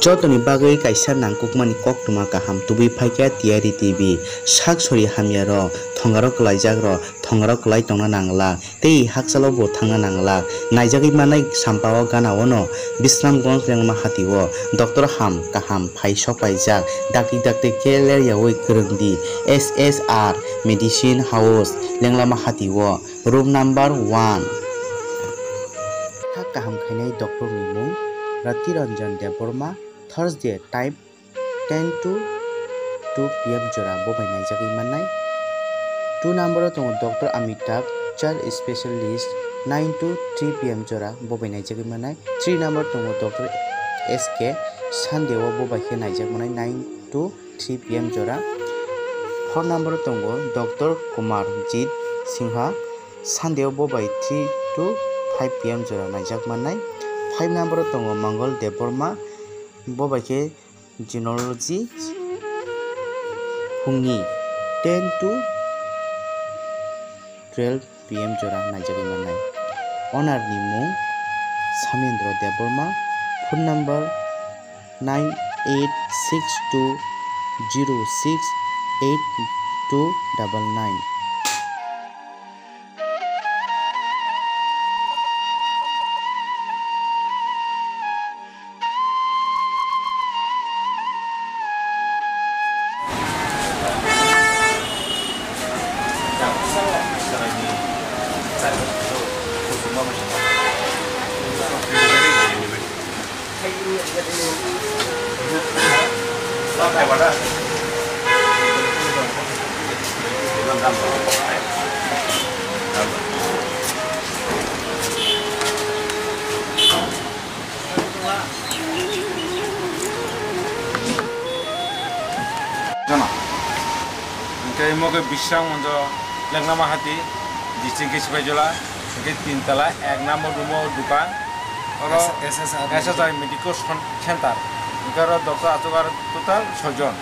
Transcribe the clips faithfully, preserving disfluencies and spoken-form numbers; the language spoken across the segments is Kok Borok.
Jotoni bagwi kaisa nangkukmani koktwma kaham tubui phaikha Tiyari T V. Sak sori hamya rok, thongaro kwlaijak rok, thongaro kwlai tongna nangla tei hakchalo bo thangna nangla. Naijagwi manai sampao gana ono Bisramganj Lengma Hati o doctor ham kaham phai sok paijak. Dakti dakti khe ler yaui kwrwng di S S R Medicine House Lenglama Hati o. Room number one. Thak kaham khainai doctor ni mung Rati Ranjan Debbarma, Thursday, time ten to two P M jora bo bai naijagwi mannai. Two number o tongo doctor Amitabh, child specialist, nine to three P M jora bo bai naijagwi mannai. Three number tongo doctor S K, Sunday o bo bai khe naijak mannai nine to three P M jora. Four number o tongo doctor Kumar Jit Singha, Sunday o bo bai three to five P M jora naijak mannai. Five number o tongo Mangal Debbarma, bo bai khe Genealogy, phungni ten to twelve P M jora naijagwi mannai. Owner ni mung Samendra Debbarma, phone number nine eight six two zero six eight two double nine. Jona. Hingke imo khe Bisramganj Lenglama Hati, district khe Sipaijala, hingke tin tala ek number room o dukan. Oro S S R S S R Medical Center. Hingke oro doctor achuk ar total soi jon.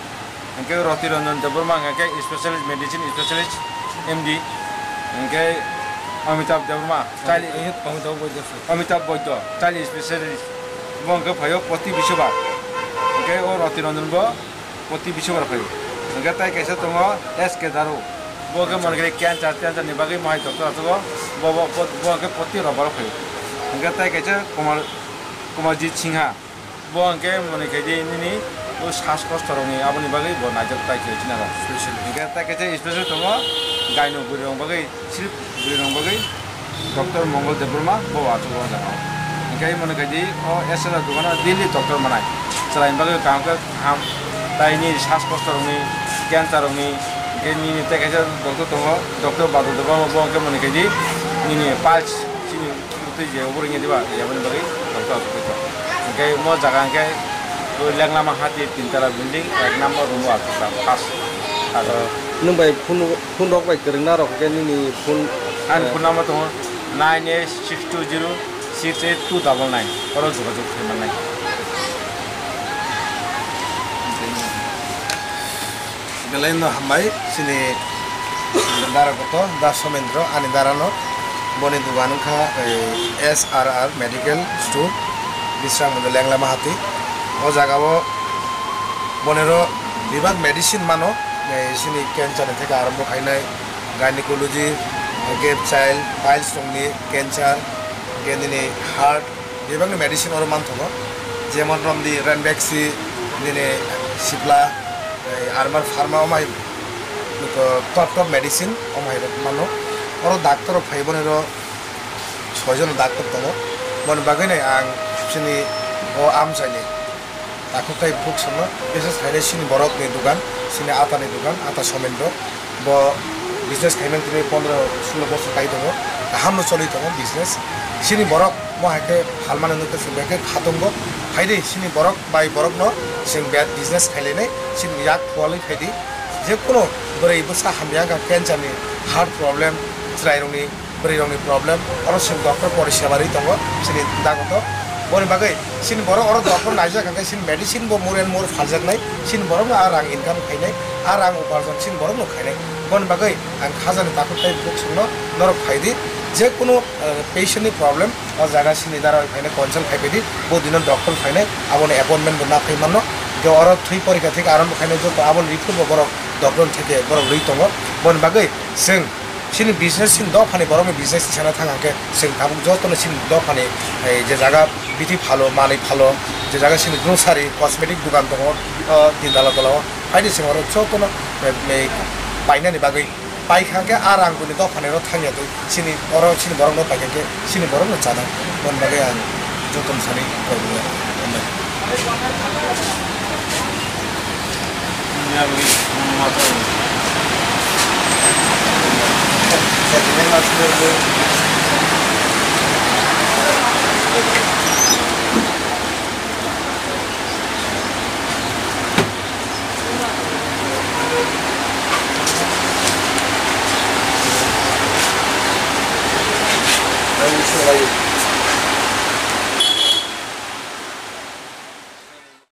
Hingke Roti Ranjan Debbarma hingke specialist, medicine specialist, M D. Hingke Amitabh Debbarma, child Amitabh Boido. Amitabh Boido, child specialist. Bo hingke phaio proti bishobar. Hingke o Roti Ranjan bo proti bishobar phaio. Hingke tai kaisa tongo S K Daro. Bo hingke mone khe cancer, cancer ni bagwi mohai doctor achugo. Bo, bo, bo, bo hingke proti robar phaio. Hingke tai kaisa Kumar, Kumarjit Singha. Bo hingke mone khe di nini o shas kosto rokni aboni bagwi bo naijak tai khe china rok. Special. Hingke tai kaisa special tongo gaino bwrwi rok bagwi. Sirip bwrwi rok bagwi doctor Mongol Debbarma bo achuk o jaga o. Hingke mone khe di o S L R dukano daily doctor manai. Chwraini bagwi kaham khe kaham. Tai nini shas kosto rokni, cancer rokni, hingke nini tei kaisa doctor tongo, doctor Badal Debbarma bo hingke mone khe di nini piles chini twi je obo ringya diba, yaboni bagwi doctor achuk o. Hingke mo jaga hingke o Lenglama Hati tin tala building ek number room o achuk o first. Aro nwng bai phone Phone rok bai kwrwngna rok hwnkhe nini phone, ani eh, phone number tongo nine eight six two zero six eight two double nine, oro jogajog khe mannai. Belai no hambai chini dara koto Da Somendro ani dara no boni dugan wngkha, eh, S R R Medical Store, Bisramganj Lenglama Hati. O jaga o bonero bebak medicine mano, eh, chini cancer ni theke arambo khainai. Gynecology, hingke child, piles rokni cancer, hingke nini heart, bebakni medicine oro manthogo. Jemon romdi Ranbaxy, nini Cipla, tei Armor Pharma, omo hai, nuko top top medicine, omo hai rok mano. Oro doctor rok phai boni oro soi jon doctor tongo. Boni bagwi nai ang chini o amchaini. Takhuk tai bukhuk songno business khainai chini borok ni dugan, chini ata ni dugan, ata Somendro. Bo business khaimani tini pondro sulo bosor kai tongo, kaham no choli tongo business. Chini borok mo hai khe phalmani nukhe chwng bai khe khatungo. Phaidi chini borok bai borok no chwng bad business khailainai, chini yak phualwi phaidi. Jekunu bwrwi bwsa hamya wngkha cancer ni, heart problem, chwrai rokni bwrwi rokni problem, oro chwng doctor poriseba rwi tongo chini dagoto. Boni bagwi chini borok oro doctor naijak hwnkhe chini medicine bo more and more phaljaknai, chini borok no a rang income khainai, a rang uparjon chini borok no khainai. Boni bagwi ang khajani takhuk tei bukhuk songno norok phaidi, Je kunu, eh, patient ni problem, o jaga sini dara bai phainai consult khai phaidi, bo dino doctor phainai, aboni appointment bo na phai mano. Je oro thwi porikha thik arambo khainai joto aboni report bo borok doctor theke borok rwi tongo. Boni bagwi chwng chini business, chini dophani borokni business ni sana thang hwnkhe chwng tabuk jotono chini dophani, eh, je jaga bithi phalo, manwi phalo, je jaga chini grocery, cosmetic dukan tongo, o tin tala tola o phaidi chwng oro jotono, eh, eh, painani bagwi. Paikha khe a rang bini dophani ro thangya twi. Chini oro chini borok no paikha khe chini borok no chana. Bon bagwi ang joto ni sani koi bini.